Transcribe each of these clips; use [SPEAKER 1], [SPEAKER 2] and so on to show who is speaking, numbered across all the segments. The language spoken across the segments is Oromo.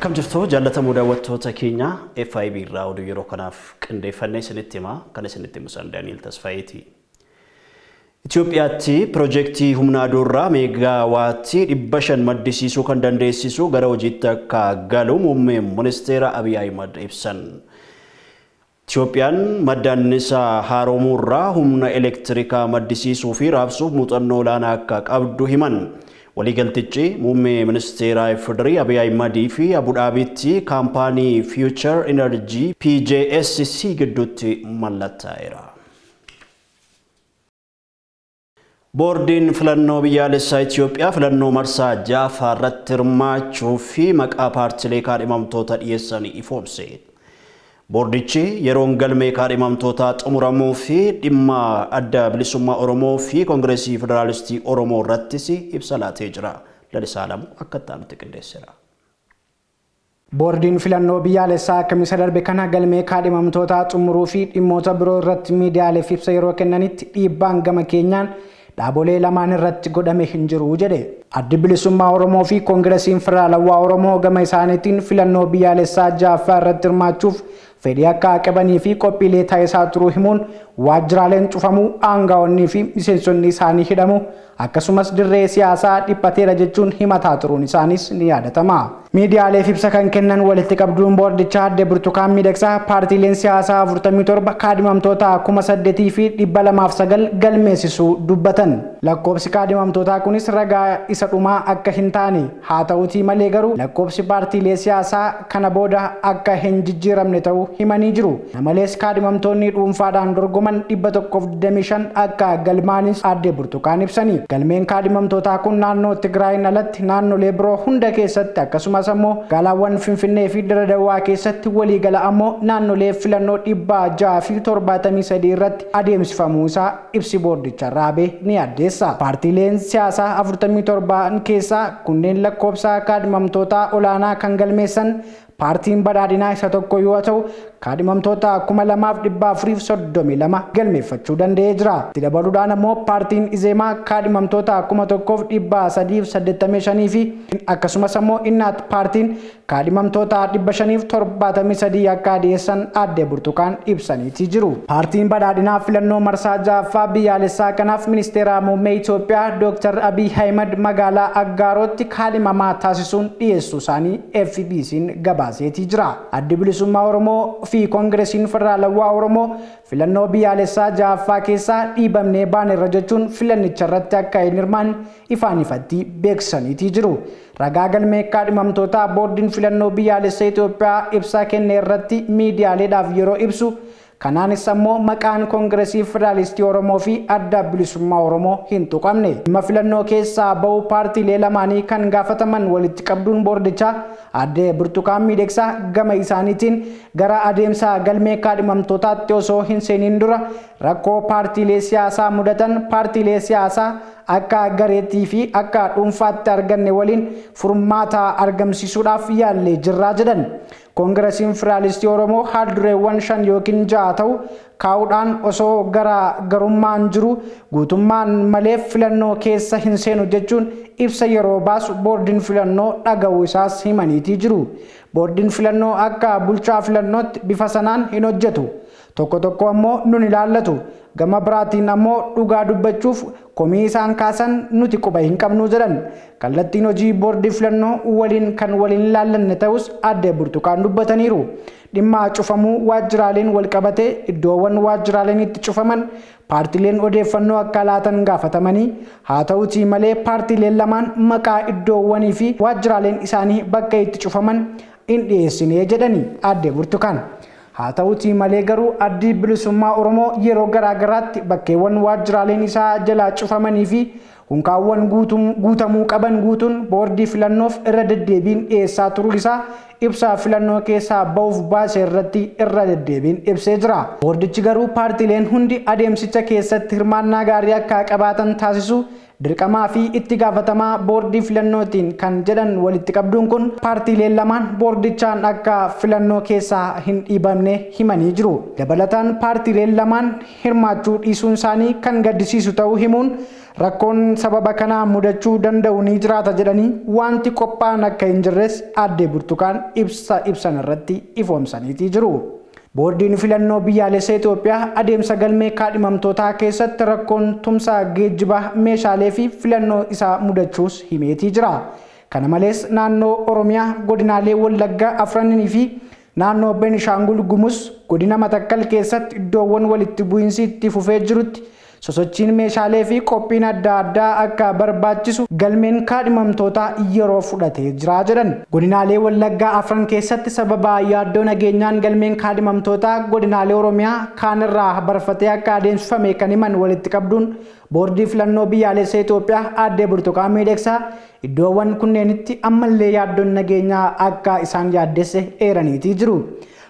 [SPEAKER 1] Akkam jirtu jaallatamoo daawwattoota keenya FIB irraa oduu yeroo kanaaf qindeeffannee isinitti himaa kan isinitti himu san Daani'el Tasfaayeeti. Itoophiyaatti piroojeektii humna aduurraa meegaawaatii 500 maddisiisuu kan dandeessisu gara hojiitti akka galu muummeen ministeera Abiy Ahimad ibsan. Itoophiyaan madda anniisaa haaromuurraa humna elektirikaa maddisiisuu fi raabsuuf muuxannoo olaanaa akka qabdu himan. Waliigaltichi muummee ministeera FDRI Abiy Ahimadii fi Abu Dhaabiitti kaampaanii Future Energy PJSC gidduutti mallattaa'eera. Boordiin filannoo biyyaalessaa Itoophiyaa filannoo marsaa 6ffaa irratti hirmaachuu fi maqaa paartilee kaadhimamtoota dhiyeessan ifoomse. Boordichi yeroon galmee kaadhimamtootaa xumuramuu fi dhimma adda bilisummaa Oromoo fi Koongireesii Federaalistii Oromoo irrattis ibsa laatee jira. Lalisaa Alamuu akka itti aanutti qindeesseera.
[SPEAKER 2] Boordiin filannoo biyyaalessaa kamisa darbe kana galmee kaadhimamtootaa xumuruu fi dhimmoota biroo irratti miidiyaaleef ibsa yeroo kennanitti dhiibbaan gama keenyaan dhaabolee lamaan irratti godhame hin jiru jedhe. Addi bilisummaa Oromoo fi Koongireesiin Federaalawaa Oromoo gama isaaniitiin filannoo biyyaalessaa 6ffaa irratti hirmaachuuf fedhii akka qabanii fi qophiilee taasisaa turuu himuun waajjiraaleen cufamuu, aangaa'onnii fi miseensonni isaanii hidhamu akkasumas dirree siyaasaa dhiphateera jechuun himataa turuun isaanis ni yaadatama. Miidiyaaleef ibsa kan kennan walitti qabduun boordichaa adde Burtukaan Miidhagsaa paartiileen siyaasaa 47 kaadhimamtoota 8,209 galmeessisuu dubbatan. Lakkoobsi kaadhimamtootaa kunis ragaa isa dhumaa akka hin taane haa ta'uutii malee garuu lakkoobsi paartiilee siyaasaa kana booda akka hin jijjiiramne ta'uu himanii jiru. Namalees kaadhimamtoonni dhuunfaadhaan dorgoman 125 akka galmaanis adde Burtukaan ibsanii. Galmeen kaadhimamtootaa kun naannoo Tigraayin alatti naannolee biroo hunda keessatti akkasumas ammoo magaalaawwan Finfinnee fi Dirre keessatti waliigala ammoo naannolee filannoo 673 irratti adeemsifamuu isaa ibsi boordicha raabee ni addeessa. Paartiileen siyaasaa 47 keessaa kunneen lakkoobsa kaadhimamtootaa olaanaa kan galmeessan paartiin badhaadhinaa isa tokko yoo ta'u kaadhimamtoota 2432 galmeeffachuu danda'ee jira. Itti dabaluudhaan ammoo paartiin Izeemaa kaadhimamtoota 1385 fi akkasumas ammoo Innaat paartiin kaadhimamtoota 573 akka dhiyeessan adde Burtukaan ibsaniitii jiru. Paartiin badhaadhinaa filannoo marsaa 6ffaa biyyaalessaa kanaaf ministeera muummee Itoophiyaa Dr. Abiy Ahimad magaalaa Aggaarootti kaadhimamaa taasisuun dhiyeessuu isaanii FBC'n gabaaseetii jira. Addi bilisummaa Oromoo fi Koongireesiin Federaalawaa Oromoo filannoo biyyaalessaa 6ffaa keessaa dhiibamnee baaneerra jechuun filannicha irratti akka hin hirmaanne ifaan ifatti beeksisaniitii jiru. Ragaa galmee kaadhimamtootaa boordiin filannoo biyyaalessaa Itoophiyaa ibsa kenne irratti miidiyaaleedhaaf yeroo ibsu kanaanis ammoo maqaan Koongireesii Federaalistii Oromoo fi adda bilisummaa Oromoo hin tuqamne. Dhimma filannoo keessaa ba'uu paartiilee lamaanii kan gaafataman walitti qabduun boordichaa adde Burtukaan Miidhagsaa gama isaaniitiin gara adeemsa galmee kaadhimamtootaatti osoo hin seeniin dura rakkoo paartiilee siyaasaa mudatan paartiilee siyaasaa akka gareetii fi akka dhuunfaatti arganne waliin furmaata argamsiisuudhaaf yaallee jirraa jedhan. Koongireesiin Federaalistii Oromoo haal-dureewwan 5 yookiin 6 ta'u kaa'uudhaan osoo gara garummaan jiru guutummaan malee filannoo keessa hin seenu jechuun ibsa yeroo baasu boordiin filannoo dhaga'uu isaas himaniitii jiru. Boordiin filannoo akka bulchaa filannootti bifa sanaan hin hojjetu. Tokko tokko ammoo nun ilaallatu. Gama biraatiin ammoo dhugaa dubbachuuf komii isaan kaasan nuti quba hin qabnu jedhan. Kallattiin hojii boordii filannoo waliin kan waliin ilaallanne ta'us adde Burtukaan dubbataniiru. Dhimma cufamuu waajjiraaleen wal qabatee iddoowwan waajjiraaleen itti cufaman paartiileen odeeffannoo akka laatan gaafatamanii haa ta'uutii malee paartiileen lamaan maqaa iddoowwanii fi waajjiraaleen isaanii bakka itti cufaman hin dhiyeessine jedhani adde Burtukaan. Haa ta'uutii malee garuu addi bilisummaa Oromoo yeroo garaa garaatti bakkeewwan waajjiraaleen isaa jalaa cufamanii fi hunkaawwan guutamuu qaban guutuun boordii filannoof irra deddeebiin dhiyeessaa turuu isaa ibsa filannoo keessaa ba'uuf baase irratti irra deddeebiin ibsee jira. Boordichi garuu paartiileen hundi adeemsicha keessatti hirmaannaa gaarii akka qabaatan taasisu Dirqamaa fi itti gaafatamaa boordii filannootiin kan jedhan walitti qabduun kun paartiileen lamaan boordichaan akka filannoo keessaa hin dhiibamne himanii jiru. Dabalataan paartiileen lamaan hirmaachuu dhiisuun isaanii kan gaddisiisu ta'uu himuun rakkoon sababa kanaa mudachuu danda'u ni jiraata jedhanii wanti qophaa'an akka hin jirres aadde Burtukaan ibsa ibsan irratti ifoomsaniitii jiru. Boordiin filannoo biyyaalessa Itoophiyaa adeemsa galmee kaadhimamtootaa keessatti rakkoon tumsa geejjibaa meeshaalee fi filannoo isaa mudachuus himeetii jira. Kana malees naannoo Oromiyaa godinaalee Wallaggaa afranii fi naannoo Benishaangul Gumuz godina Matakkal keessatti iddoowwan walitti bu'iinsi itti fufee jirutti sosochiin meeshaalee fi qophiin adda addaa akka barbaachisu galmeen kaadhimamtootaa yeroo fudhatee jira jedhan. Godinaalee Wallaggaa afran keessatti sababa yaaddoo nageenyaan galmeen kaadhimamtootaa godinaalee Oromiyaa kaanirraa barfatee akka adeemsifame kan himan walitti qabduun boordii filannoo biyyaalessa Itoophiyaa aadde Burtukaan Miidhagsaa iddoowwan kunneenitti ammallee yaaddoon nageenyaa akka isaan yaaddesse eeraniitii jiru.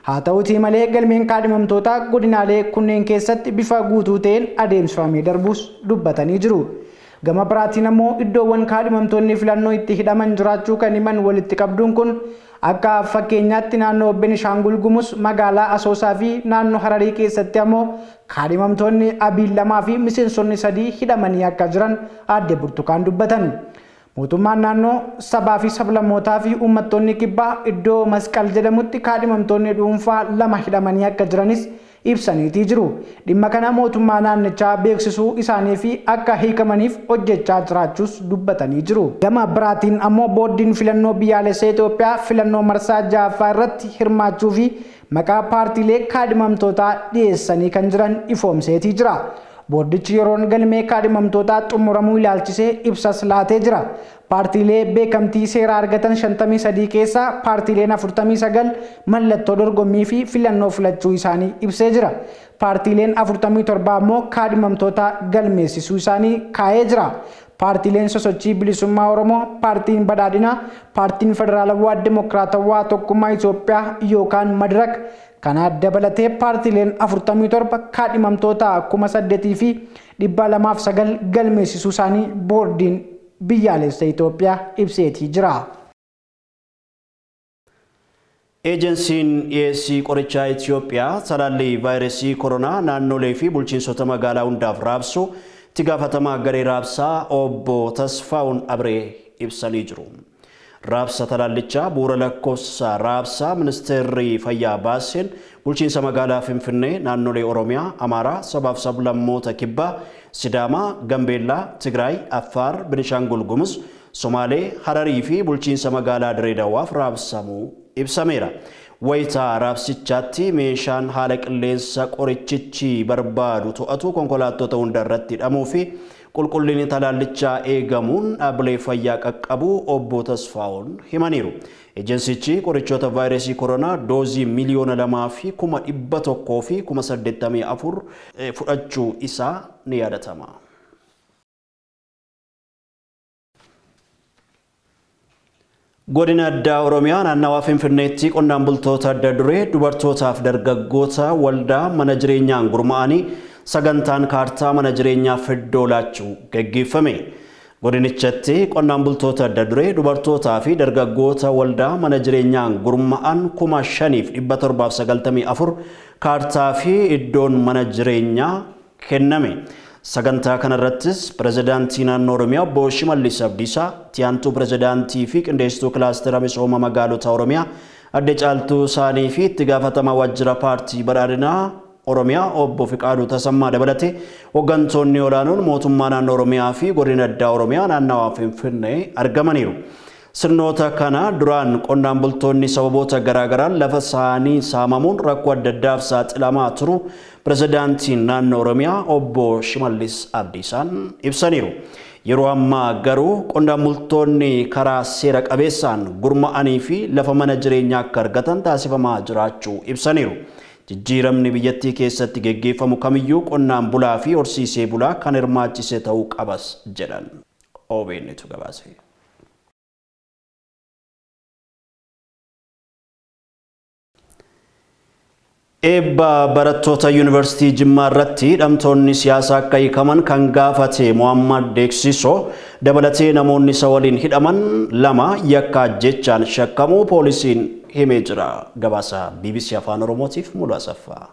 [SPEAKER 2] Haa ta'uutii malee galmeen kaadhimamtootaa godinaalee kunneen keessatti bifa guutuu ta'een adeemsifamee darbuus dubbatanii jiru. Gama biraatiin ammoo iddoowwan kaadhimamtoonni filannoo itti hidhaman jiraachuu kan himan walitti qabduun kun akka fakkeenyaatti naannoo Benishaangul Gumuz magaalaa Asoosaa fi naannoo Hararii keessatti ammoo kaadhimamtoonni Abiin 2 fi miseensonni 3 hidhamanii akka jiran aadde Burtukaan dubbatan. Mootummaan naannoo sabaa fi sablammootaa fi uummattoonni kibbaa iddoo Masqal jedhamutti kaadhimamtoonni dhuunfaa 2 hidhamanii akka jiranis ibsaniitii jiru. Dhimma kana mootummaa naannichaa beeksisuu isaanii fi akka hiikamaniif hojjechaa jiraachuus dubbatanii jiru. Gama biraatiin ammoo boordiin filannoo biyyaalessa Itoophiyaa filannoo marsaa 6ffaa irratti hirmaachuu fi maqaa paartiilee kaadhimamtootaa dhiyeessanii kan jiran ifoomseetii jira. Boordichi yeroon galmee kaadhimamtootaa xumuramuu ilaalchisee ibsas laatee jira. Paartiilee beekamtii seeraa argatan 53 keessaa paartiileen 49 mallattoo dorgommii fi filannoo filachuu isaanii ibsee jira. Paartiileen 47 ammoo kaadhimamtoota galmeessisuu isaanii kaa'ee jira. Paartiileen sosochii bilisummaa Oromoo, Paartiin Badhaadhinaa, Paartiin Federaalawaa Dimokiraatawaa Tokkummaa Itoophiyaa yookaan Madirak kana dabalatee paartiileen 47 kaadhimamtoota 8,209 galmeessisuu isaanii boordiin biyyaalessa Itoophiyaa ibseetii jira.
[SPEAKER 1] Eejensiin dhiyeessii qorichaa Itoophiyaa talaallii vaayirasii koronaa naannolee fi bulchiinsota magaalaa hundaaf raabsu itti gaafatamaa garee raabsaa obbo Tasfaa'uun Abree ibsanii jiru. Raabsa talaallichaa bu'uura lakkoofsa raabsaa ministeerri fayyaa baaseen bulchiinsa magaalaa Finfinnee, naannolee Oromiyaa, Amaaraa, sabaaf sablammoota Kibbaa, Sidaamaa, Gambeellaa, Tigraay, Affaar, Benishaangul Gumuz, Somaalee, Hararii fi bulchiinsa magaalaa Dirree Dawaaf raabsamuu ibsameera. Wayitaa raabsichaatti meeshaan haala qilleensa qorichichi barbaadu to'atu konkolaattota hunda irratti hidhamuu fi qulqullinni talaallichaa eegamuun dhaabbilee fayyaa qaqqabu obbo Tasfaa'uun himaniiru. Ejensichi qorichoota vaayirasii koronaa doozii 2,184,000 fudhachuu isaa ni yaadatama. Godina addaa Oromiyaa naannawaa Finfinneetti qonnaan bultoota adda duree dubartootaaf dargaggoota waldaa mana jireenyaan gurmaa'anii sagantaan kaartaa mana jireenyaaf iddoo laachuu gaggeeffame. Godinichatti qonnaan bultoota adda duree dubartootaa fi dargaggoota waldaa mana jireenyaan gurmaa'an 5,794 kaartaa fi iddoon mana jireenyaa kenname. Sagantaa kanarrattis pirezidaantii naannoo Oromiyaa obbo Shimallis Abdiisaa, Tiyaantuu pirezidaantii fi qindeessituu kilaastera misooma magaalota Oromiyaa adde Caaltuu Saanii fi itti gaafatamaa waajjira paartii badhaadhinaa Oromiyaa obbo Fiqaaduu Tasammaa dabalatee hooggantoonni olaanoon mootummaa naannoo Oromiyaa fi godina addaa Oromiyaa naannawaa Finfinnee argamaniiru. Sirnoota kana duraan qonnaan bultoonni sababoota garaagaraan lafa isaanii saamamuun rakkoo adda addaaf saaxilamaa turu pirezidaantiin naannoo Oromiyaa obbo Shimallis Abdiisaan ibsaniiru. Yeroo ammaa garuu qonnaan bultoonni karaa seera qabeessaan gurmaa'anii fi lafa mana jireenyaa akka argatan taasifamaa jiraachuu ibsaniiru. Jijjiiramni biyyattii keessatti geggeeffamu kamiyyuu qonnaan bulaa fi horsiisee bulaa kan hirmaachise ta'uu qabas jedhan. OBNtu gabaase. Eebba barattoota Yuunivarsiitii Jimmaa irratti hidhamtoonni siyaasaa akka hiikaman kan gaafate Mohammad Deeksisoo dabalatee namoonni isa waliin hidhaman lama yakka ajjeechaan shakkamuu poolisiin himee jira. Gabaasa BBC Afaan Oromootiif Muluu Asaffaa.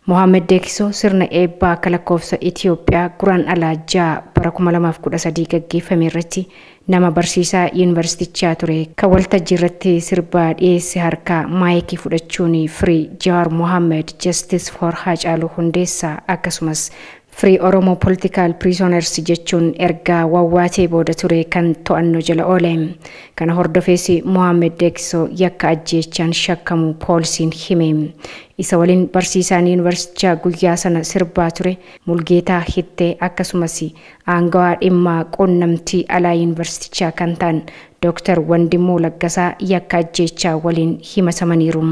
[SPEAKER 3] Mohaammed Deeksisoo sirna eebbaa akka lakkoofsa Itiyoophiyaa guraandhala 6 bara 2013 gaggeeffame irratti nama barsiisaa yuunivarsiitichaa ture kan waltajjii irratti sirbaa dhiyeesse harkaa maayikii fudhachuun Free Jawaar Mohaammed, Justice for Haacaaluu Hundeessaa akkasumas Free Oromo Political Prisoners jechuun ergaa wawwaatee booda ture kan to'annoo jala oole. Kana hordofees Mohaammed Deeksisoo yakka ajjeechaan shakkamu poolisiin hime. Isa waliin barsiisaan yuunivarsiitichaa guyyaa sana sirbaa ture Mulgeetaa Hittee akkasumas aangawaa dhimma quunnamtii alaa yuunivarsiitichaa kan ta'an Dr. Wandimuu Laggasaa yakka ajjeechaa waliin himatamaniiru.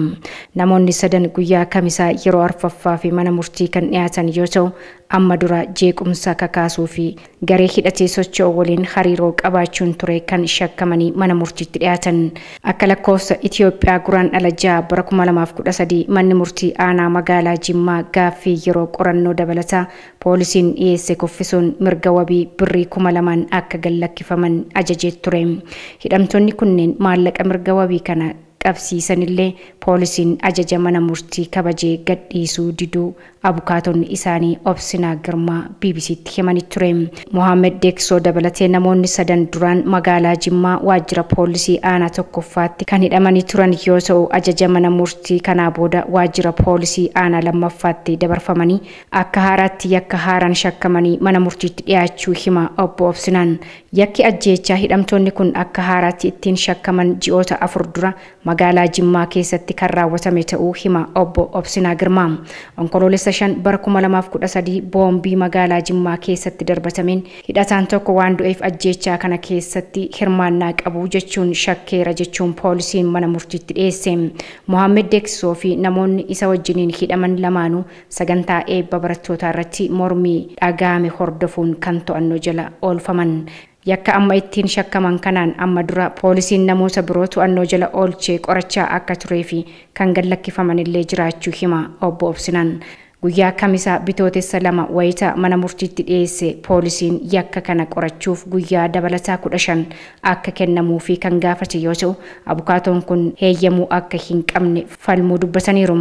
[SPEAKER 3] Namoonni sadan guyyaa kamisaa yeroo arfaffaa fi mana murtii kan dhiyaatan yoo ta'u, amma dura jeequmsa kakaasuu fi garee hidhatee socho'u waliin hariiroo qabaachuun ture kan shakkamanii mana murtiitti dhiyaatan. Akka lakkoofsa Itiyoophiyaa guraandhala 6 bara 2013 manni murtii aanaa magaalaa Jimmaa gaaffii yeroo qorannoo dabalataa poolisiin dhiyeesse kuffisuun mirga wabii birrii 2000 akka gallakkifaman ajajee ture. Hidhamtoonni kunneen maallaqa mirga wabii kana qabsiisanillee poolisiin ajaja mana murtii kabajee gadhiisuu diduu abukaatonni isaanii Obsinaa Girmaa BBCtti himanii ture. Mohaammed Deeksisoo dabalatee namoonni sadan duraan magaalaa Jimmaa waajjira poolisii aanaa tokkoffaatti kan hidhamanii turan yoo ta'u, ajaja mana murtii kanaa booda waajjira poolisii aanaa lammaffaatti dabarfamanii akka haaraatti yakka haaraan shakkamanii mana murtiitti dhiyaachuu hima obbo Obsinaan. Yakki ajjeechaa hidhamtoonni kun akka haaraatti ittiin shakkaman ji'oota 4 dura magaalaa Jimmaa keessatti kan raawwatame ta'uu hima obbo Obsinaa Girmaa. Onkoloolessa 5 bara 2013 boombii magaalaa Jimmaa keessatti darbatameen hidhataan tokko waan du'eef ajjeechaa kana keessatti hirmaannaa qabu jechuun shakkeera jechuun poolisiin mana murtiitti dhiyeesse. Mohaammed Deeksisoo fi namoonni isa wajjiniin hidhaman lamaanuu sagantaa eebba barattootaa irratti mormii dhaga'ame hordofuun kan to'annoo jala oolfaman. Yakka amma ittiin shakkaman kanaan amma dura poolisiin namoota biroo to'annoo jala oolchee qorachaa akka turee fi kan gallakkifaman illee jiraachuu hima obbo Obsinaan. Guyyaa kamisaa bitootessa 2 wayita mana murtiitti dhiyeesse poolisiin yakka kana qorachuuf guyyaa dabalataa 15 akka kennamuu fi kan gaafate yoo ta'u, abukaatoon kun heeyyamuu akka hin qabne falmuu dubbataniiru.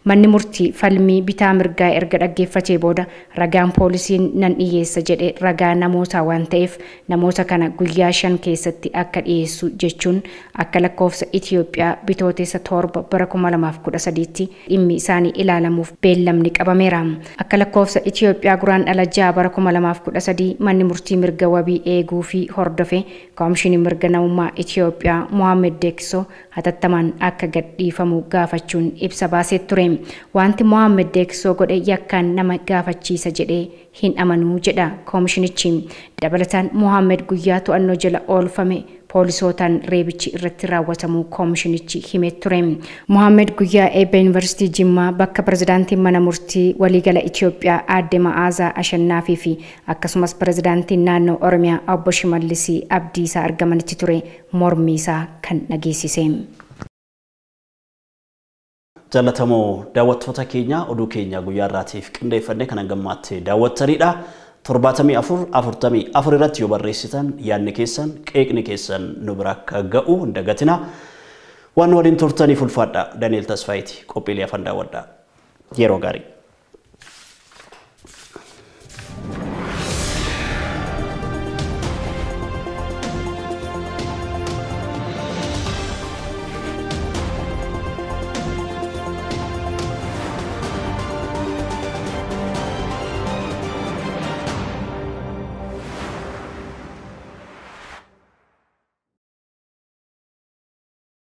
[SPEAKER 3] Manni murtii falmii bitaa mirgaa erga dhaggeeffatee booda ragaan poolisiin nan dhiyeessa jedhe ragaa namootaa waan ta'eef namoota kana guyyaa 5 keessatti akka dhiyeessu jechuun akka lakkoofsa Itiyoophiyaa bitootessa 7 bara 2013tti dhimmi isaanii ilaalamuuf beellamni qabameera. Akka lakkoofsa Itiyoophiyaa guraandhala 6 bara 2013 manni murtii mirga wabii eeguu fi hordofe koomishinii mirga namummaa Itiyoophiyaa Mohaammed Deeksisoo hatattamaan akka gadhiifamu gaafachuun ibsa baasee ture. Wanti Mohaammed Deeksisoo godhe yakkaan nama gaafachiisa jedhee hin amanuu jedha koomishinichi. Dabalataan Mohaammed guyyaa to'annoo jala oolfame poolisootaan reebichi irratti raawwatamuu koomishinichi himee ture. Mohaammed guyyaa eebba Yuunivarsiitii Jimmaa bakka pirezidaantiin mana murtii waliigala Itiyoophiyaa aadde Ma'aazaa Ashannaafii fi akkasumas pirezidaantiin naannoo Oromiyaa obbo Shimallis Abdiisaa argamanitti ture mormii isaa kan dhageessise.
[SPEAKER 1] Jaallatamoo daawwattoota keenya oduu keenya guyyaa irraatiif qindeeffanne kan hangammaatti daawwattanidha. 74 44 irratti yoo barreessitan yaadni keessan qeeqni keessan nu bira akka ga'u hin dagatina. Waan waliin turtaniif ulfaadha. Dani'eel Tasfaayiiti qophiilee afaan daawwadhaa. Yeroo gaarii.